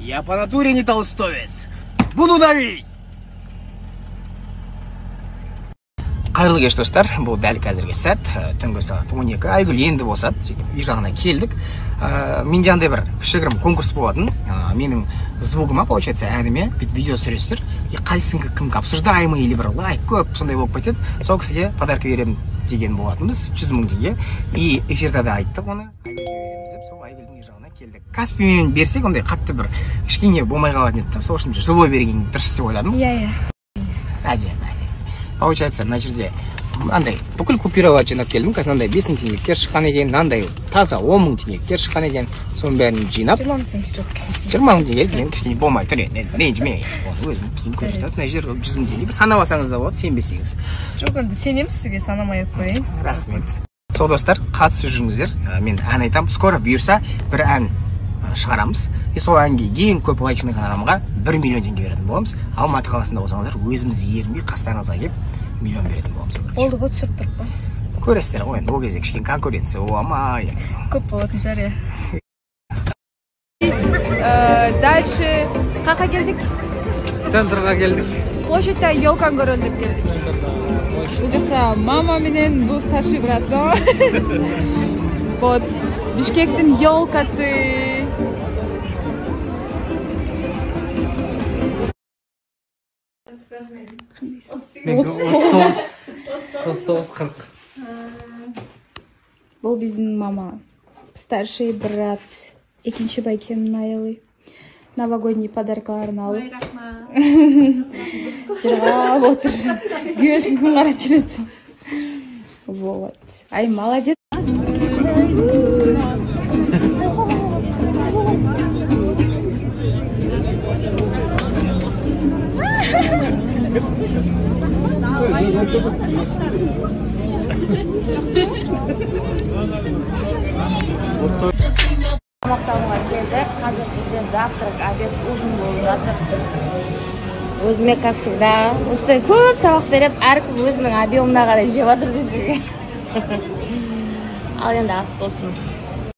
Я по натуре не толстовец. Буду давить! Қайырлы кеш, достар. Бұл дәл қазіргі сәт, түнгі сағат 12. Айгүл енді босады, сөйтіп үй жағына келдік. Менде андай бір кішігірім конкурс болатын. Менің звугыма, получается, әніме бүйтіп видео түсіресіздер. И қайсынікі кім обсуждаемый или бір лайк көп сондай болып кетеді, сол кісіге подарка беремін деген болатынбыз, 100 мың теңге. И эфирде де айттық оны, Айгүлге береміз деп. Сол Айгүлдің үй жағына келдік. Каспиймен берсек, ондай қатты бір кішкене болмай қалатын еді да, сол үшін живой берген дұрыс деп ойладым. Иә, иә. Әдемі, әдемі. Получается, мына жерде андай бүкіл купюраларды жинап келдім. Қазір мынандай 5 мың теңгеліктер шыққан екен, мынандай таза 10 мың теңгеліктер шыққан екен. Соның бәрін жинап. 20 мың теңге жоқ екен. 20 мың теңге енді кішкене болмай тұр енді, ренжіме. Оны өзің кейін көре жатасың. Мына жерде 100 мың теңге бір санап алсаңыз да болады, сенбесеңіз. Жоқ, енді сенемін сізге, санамай ақ қояйын. Рахмет. Сол, достар, қатысып жүріңіздер. Мен ән айтамын. Скоро бұйырса бір ән шығарамыз. И сол әнге ең көп лайк жинаған адамға 1 миллион теңге беретін боламыз. Алматы қаласында болсаңыздар, өзіміз ерінбей қастарыңызға келіп миллион беретін боламыз. Болды ғой, түсіріп тұрып па? Көресіздер ғой енді, ол кезде кішкене конкуренция бола ма енді? Көп болатын шығар, иә. Дальше қаққа келдік? Центрға келдік. Площадьта елканы көрелі деп келдік. Бұл жақта мама менен бұл старший брат. Вот. Бишкектің елкасы. 39. 39, 40. Бұл біздің мама, старший брат, екінші байкемнің аялы. Новогодний подаркаларын алып жырғап отыр. Күйеуісін кім қарап жүреді? Вот. Ай, молодец. Тамақтануға келдік. Қазір бізде завтрак, обед, ужин болып жатыр. Өзіме, как всегда, осындай көп тамақ беріп, әркім өзінің объемына қарай жеп жатыр десең. Ал енді ас болсын.